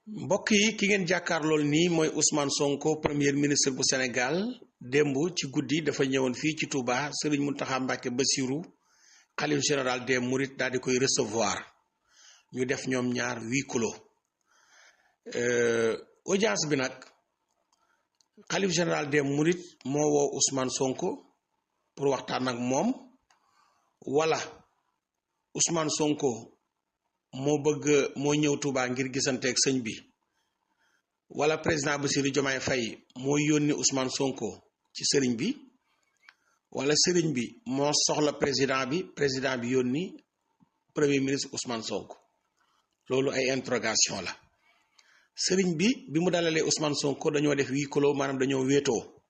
mbokk yi ki ngeen jàkkaarlool nii mooy Ousmane Sonko premier ministre bu Sénégal démb ci guddi dafa ñëwoon fii ci Touba Serigne Mountakha Mbacké Bassirou xalif général des Mourides daal di koy recevoir ñu def ñoom ñaar huis clos audience bi nag xalif général des Mourides moo woo Ousmane Sonko pour waxtaan ak moom wala Ousmane Sonko moo ñëw Touba ngir gisanteeg sëñ bi wala président Bassirou Diomaye Faye moo yónni Ousmane Sonko ci sëriñ bi wala sëriñ bi moo soxla président bi yónni premier ministre Ousmane Sonko loolu ay interrogation la sëriñ bi mu dalalee Ousmane Sonko dañoo def huis clos maanaam dañoo wéetoo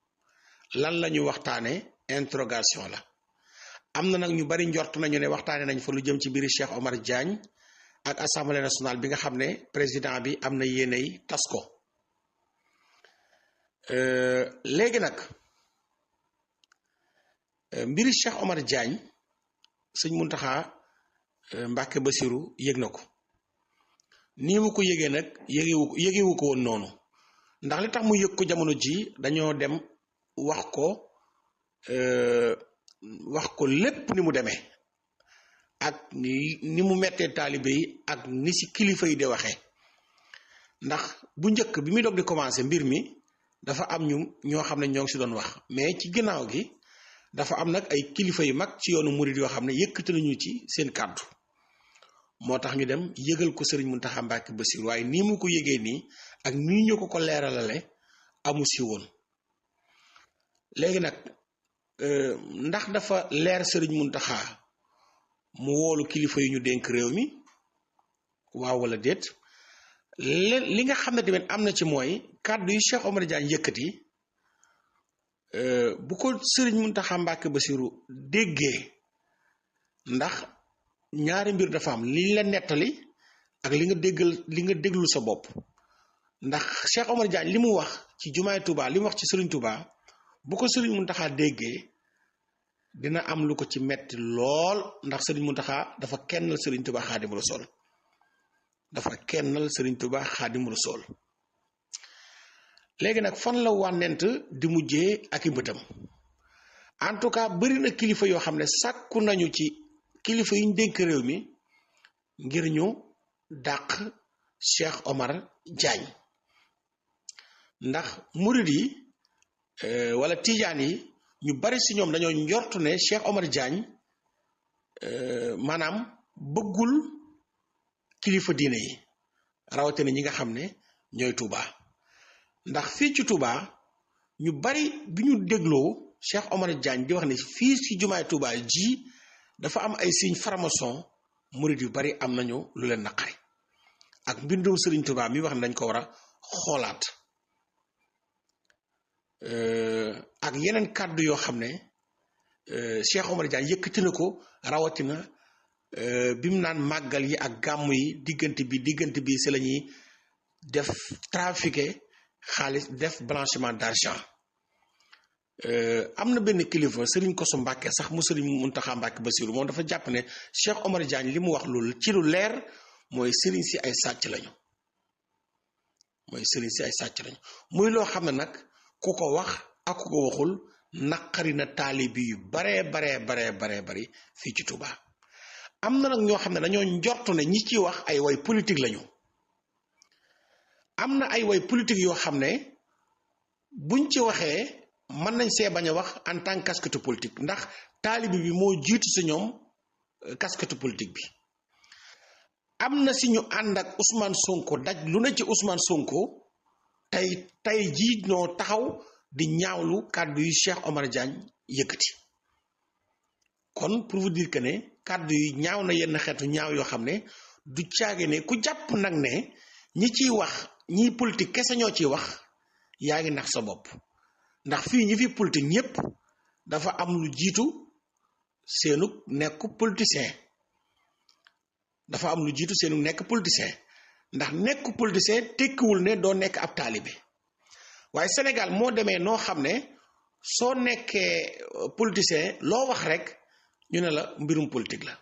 lan la ñu waxtaane interrogation la am na nag ñu bari njort nañu ne waxtaane nañ fa lu jëm ci biir Cheikh Omar Diagne ak assemblée nationale bi nga xam ne président bi am na yéenay tas ko léegi nag mbiri Cheikh Omar Diagne sëñ Mountakha Mbacké Bassirou yëg na ko nii mu ko yëgee nag yëgewu ko woon noonu ndax li tax mu yëg ko jamono ji dañoo dem wax ko lépp ni mu demee ak ni mu mettee taalibe yi ak ni ci kilifa yi de waxee ndax bu njëkk bi muy doog di commencer mbir mi dafa am ñoo xam ne ñoo ngi ci doon wax mais ci ginnaaw gi dafa am nag ay kilifa yu mag ci yoonu murid yoo xam ne yëkkati nañu ci seen kàddu moo tax ñu dem yëgal ko Serigne Mountakha Mbacké Bassirou waaye nii mu ko yëgee nii ak nii ñu ko leeralale amu ci woon léegi nag ndax dafa leer Serigne Mountakha mu woolu kilifa yu ñu dénk réew mi waaw wala déet li nga xam ne tamit am na ci mooy kàddu yu Cheikh Omar Diagne yëkkati bu ko Serigne Mountakha Mbacké Bassirou déggee ndax ñaari mbir dafa am li la nettali ak li nga déglu sa bopp ndax Cheikh Omar Diagne li mu wax ci jumaay Touba li mu wax ci Serigne Touba bu ko Serigne Mountakha déggee dina am lu ko ci metti lool ndax Serigne Mountakha dafa kennal Serigne Touba Xaadimu Rasuul léegi nag fan la wànnent di mujjee ak i bëtam en tout cas bari na kilifa yoo xam ne sàkku nañu ci kilifa yi ñu dénk réew mi ngir ñu dàq Cheikh Omar Diagne ndax murid yi wala tijaan yi ñu bari ci ñoom dañoo njortu ne Cheikh Omar Diagne maanaam bëggul kilifa diine yi rawatina ñi nga xam ne ñooy Touba ndax fii ci Touba ñu bari bi ñu dégloo Cheikh Omar Diagne di wax ne fii ci jumaay Touba ji dafa am ay signe franc-maçon murid yu bari am nañu lu leen naqari ak mbindum Serigne Touba mi wax ne dañ ko war a xoolaat ak yeneen kàddu yoo xam ne Cheikh Omar Diagne yëkkati na ko rawatina bi mu naan màggal yi ak gàmm yi diggante bi si la ñuy def trafiquer xaalis def blanchiment d'argent am na benn kilifa Serigne Kosso Mbacké sax mu Serigne Mountakha Mbacké Bassirou moom dafa jàpp ne Cheikh Omar Diagne li mu wax loolu ci lu leer mooy Serigne si ay sàcc lañu muy loo xam ne nag ku ko wax ak ku ko waxul naqari na taalibi yu baree bari fii ci Touba am na nag ñoo xam ne dañoo njortu ne ñi ciy wax ay way politique lañu am na ay way politique yoo xam ne buñ ci waxee mën nañ see bañ a wax en tant que casquette politique ndax taalibi bi moo jiitu si ñoom casquette politique bi am na si ñu ànd ak Ousmane Sonko daj lu ne ci Ousmane Sonko tey jii ñoo taxaw di ñaawlu kàddu yu Cheikh Omar Diagne yëkkati kon pour vous dire que ne kàddu yi ñaaw na yenn xeetu ñaaw yoo xam ne du caage ne ku jàpp nag ne ñi ciy wax ñiy politique kese ñoo ciy wax yaa ngi nax sa bopp ndax fii ñi fi politique ñépp dafa am lu jiitu seenu nekk politicien ndax nekk politicien tekkiwul ne doo nekk ab taalibe waaye Sénégal moo demee noo xam ne soo nekkee politicien loo wax rek ñu ne la mbirum politique la